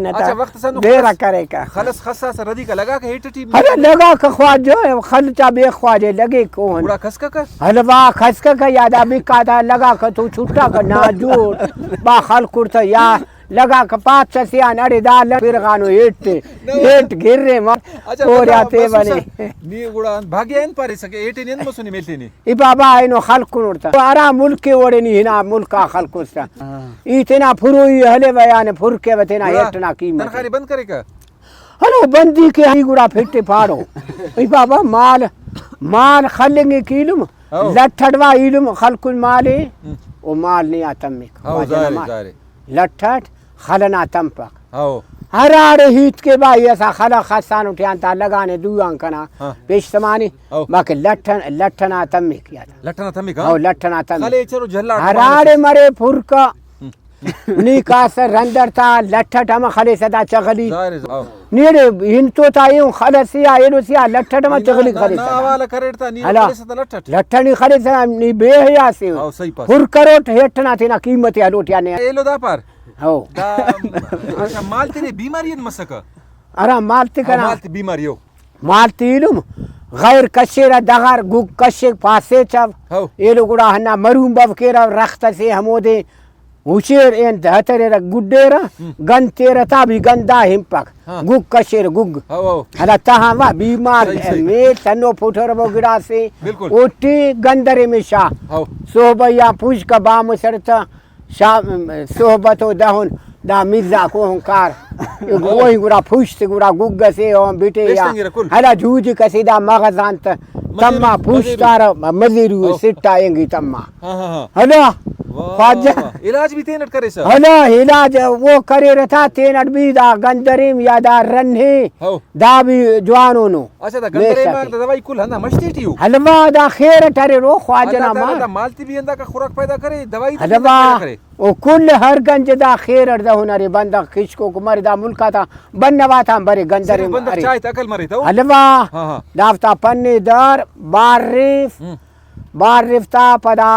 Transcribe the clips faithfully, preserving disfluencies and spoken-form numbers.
اچھا، وخت اس ہندن بیرہ خس-، کریکہ۔ خلس خس آ سر ردی کا لگا کہ ہیٹ ٹی؟ ارے لگا کہ خواجہ، خل چا بے خواجہ لگے کون۔ گڑا کھسککہ؟ ہلوا کھسککہ یا دا بکا دا لگا کہ تو چھٹا کہ نا جوڑ۔ با خل کرتا یا لگا کہ پاچ چسیان اڑے دا لگ پرغانو ہیٹ تے۔ ہیٹ گرے مر۔ اچھا، اور بتا، یا تے بس بنے۔ اسا نی گڑا بھاگیا ہن پاریسہ کہ ہیٹ نی ہن مسنے میل تینے۔ ای بابا اینو خلق کنوڑتا۔ ہرا ملک وڑے نی ہنا ملکا خلق استا۔ ہاں۔ ای تینا پھروئی ہلے و یعنی پھر کے و تینا گڑا ہیٹ نا قیمت۔ تنخواہ نے بند کریکہ؟ ہلو بندی کے ای گڑا پھٹے پاڑو۔ ای بابا مال، مال خلنگے کہ ایلم، ہاؤ۔ لٹ اڈوا ایلم خلق مالے، ہم۔ او مال نے آ تمک۔ ہاؤ، واجہ نا ظاہر ہے، مال۔ ظاہر ہے۔ لٹ اٹ خل ئنا تمپک۔ ہاؤ۔ ہراڑے ہیت کے بھائی اسا خل خسانٹ آن تا لگانے دو آن کنا۔ ہاں۔ پیش تمانے، ہاؤ۔ باقی لٹ ئنا، لٹ ئنا تمک یا۔ لٹ ئنا تمک، ہاں؟ ہاؤ، لٹ ئنا تمک۔ خل ایچر و جھلاٹ ہراڑے مارسس۔ مرے پھرکا۔ ہم۔ نی کاسہ رندر تا لٹ اٹ ہم خلیسہ دا چغلی۔ ظاہر ہے، ہاؤ۔ نی اڑے ہنتو تا ایہن خل ئسے آ ایلو سے آ لٹ اٹ ہم نی نا، چغلی نا، خلیسہ نا دا۔ حوالہ کریٹ تا نی ہلا۔ خلیسہ تا لٹ اٹ۔ لٹ ئٹ نی خلیسہ نی بے حیا سے۔ ہاؤ، صحیح پاس۔ پھر کروٹ ہیٹ ئنا تینا قیمت ئے ہلوٹ یا نے۔ ایلو دا پار۔ ہو۔ دا، اچھا، مال تینے بیماری انت مسکہ؟ ارا، مال تے ہاں، کنا۔ مال تے بیماری ہو۔ مال تے ایلم، غیر کشیرہ دغر، گگ کشک پاسے چو۔ ہو۔ ایلو گڑا ہندا مرون بو کیرہ، رخت ئسے ہمودے ہشیر، اینت ہتریرہ گڈیرہ، ہم۔ گن تیرہ تا بھی گن دا ہنپک۔ ہاں۔ گگ کشیرہ گگ۔ ہو، ہو۔ ہندا تہان وا بیمار صحیح، صحیح۔ میل تنو پٹر بو گڑاسے۔ بالکل۔ اوٹی گندرے مشا۔ ہو۔ صحبہ یا پوشکا بامسر تا۔ شام، صحبت و دہن دا مزاک اوہن کار۔ اوہی گڑا پوشت گڑا گگ ئسے اوہن بٹے یا۔ پیشتنگرہ کل۔ ہلا جوجک ئسے دا مغزان تہ مزیرو، تما پوشتارہ مزیرو۔ او۔ سٹا اینگی تما۔ ہاں، ہاں، ہاں۔ ہلا۔ واہ، خواجہ۔ واہ۔ علاج بھی تینٹ کریسہ؟ ہلا، علاج او کریرہ تا تینٹ بھی دا گندریم یا دا رنہ۔ ہو۔ دا بھی جوانونو۔ اچھا، دا گندرے مال دا دوائی کل ہندا مش تیٹی ءُ؟ حلوا دا خیر اٹ اریر او خواجہ نا مار۔ مال تے بھی ہندا کا خوراک پیدا کرے، دوائی تے بھی ہندا حلوا پیدا کرے۔ او کل ہر گنج دا خیر اٹ دہن ارے، بندغ کشکوک مرے، دا ملک آتا بنو آتا ہم برے، گندرے صرف بندغ ارے۔ چائے تا عقل مرے تو۔ حلوا۔ ہاں، ہاں۔ دافتا پنے دار، بار ریف، ہم۔ بار ریفتا پدا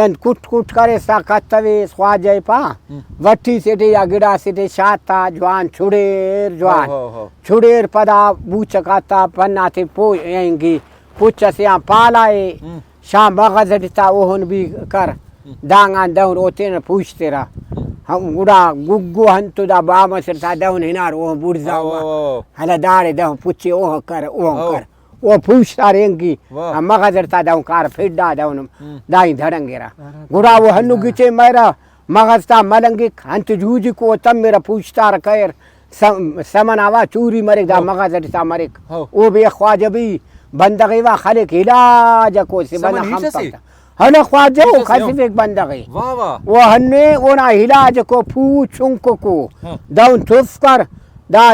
انت کٹ کٹ کریسا کتویس، خواجہ ءِ پا، ہم۔ وٹی سے ٹی یا گڑاسے ٹی شاتا جوان چڑیر جوان۔ ہو، ہو، ہو۔ چڑیر پدا بوچک آتا پن آتے پو-، اینگی پچ ئسے آن پالا ءِ، ہم۔ شا مغز ٹی تا اوہن بھی کر، ہم۔ دانگان دہن او تینا پوچ تیرا۔ ہم۔ ہم گڑا گگو ہنتو دا بام ئسر تا دہن ہنار اوہن بڑزا ہو، ہوا۔ ہو، ہو۔ ہلا داڑے دہن پچے اوہن کر، اوہن ہو۔ کر۔ او پوشتار اینگی، واہ۔ ہم مغز اٹ تا دہن کار پھڈا دہن ہم۔ ہم۔ داہی دھڑنگرہ۔ ارے گڑا او ہنو گچین مریرہ، مغز تا ملنگک، انت جوجک او تمرہ پوشتار کریر، سم-، سمن آ وا چوری مریک دا ہو۔ مغز اٹ تا مریک۔ ہو۔ او بے خواجہ بھی بندغ ءِ وا خلیک علاج کو سے سمن بندغ ہیت خم ئسے؟ پک تا۔ ہنو خواجہ ہیت او ئسے، ہو۔ کھسفک بندغ ءِ۔ واہ واہ۔ او ہنے اونا علاج کو پو چنکو کو۔ ہاں۔ دہن تف کر، دا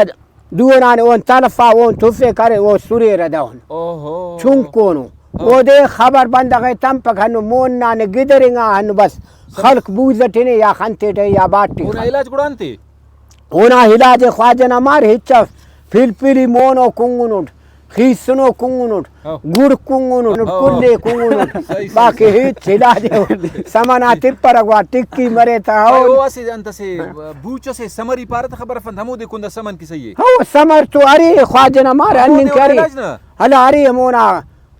دو نان اون تلفا، اون تفے کرے، او سریرہ دہن۔ اوہو۔ چنکونو۔ ہاں۔ اودے خبر بندغ ءِ تمپک ہنو مون نانے گدرنگا ہنو بس۔ خلق بوز اٹنے یا خن تیٹہ یا باٹی اونا خن۔ علاج گڑا انتے؟ اونا علاج خواجہ نا مار ہچ اف۔ پلپلی مونو کنگنٹ، خیسنو کنگنٹ، ہاں۔ گڑ کنگنٹ، ہاں۔ کلے کنگنٹ۔ صحیح، صحیح، باقی صحیح۔ ہچ علاج سمن آ تپرہ گڑا ٹکی مرے تا بھائی، ہون۔ او اسہ انت اسہ بوچ اسے سمری پارہ تہ خبر افنت، ہمودے کندا سمن کسہ ءِ۔ ہو، سمر تو ارے خواجہ نا مار ہمودے ہننگ کہ ارے۔ علاج نا۔ ہلا ارے ہمونا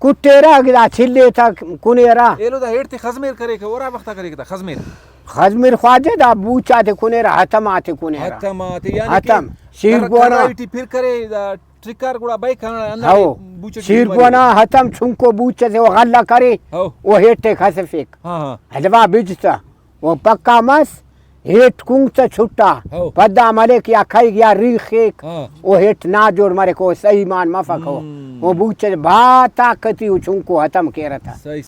کٹیرہ گڑا چلیتہ کنیرہ۔ ایلو دا ہیٹ تے خزمیر کریکہ، ہرا وختا کریکہ دا خزمیر؟ خزمیر خواجہ دا بوچ آتے کنیرہ، ہتم آتے کنیرہ۔ ہتم آتے، یعنی کہ ہتم، شیر کر-، گونا۔ کرائی ٹی پھر کرے دا ٹرکار گڑا بئے کنا ہندا ہو۔ بوچ ٹی شیر بیماری گونا ہتم چنکو بوچ ئسے او غلہ کرے، ہو۔ او ہیٹ تے کھسفیک۔ ہاں، ہاں۔ ہلوا بج تہ۔ او پکا مس، ہیٹ کنگ تہ چھٹا، ہو۔ پدا ملک یا کھیک یا ریخ خیک، ہاں۔ او ہیٹ ناجوڑ مریک، او صحیح مان مفک او۔ ہم۔ او بوچ بھا طاقتی او چنکو ہتم کیرہ تہ۔ صحیح،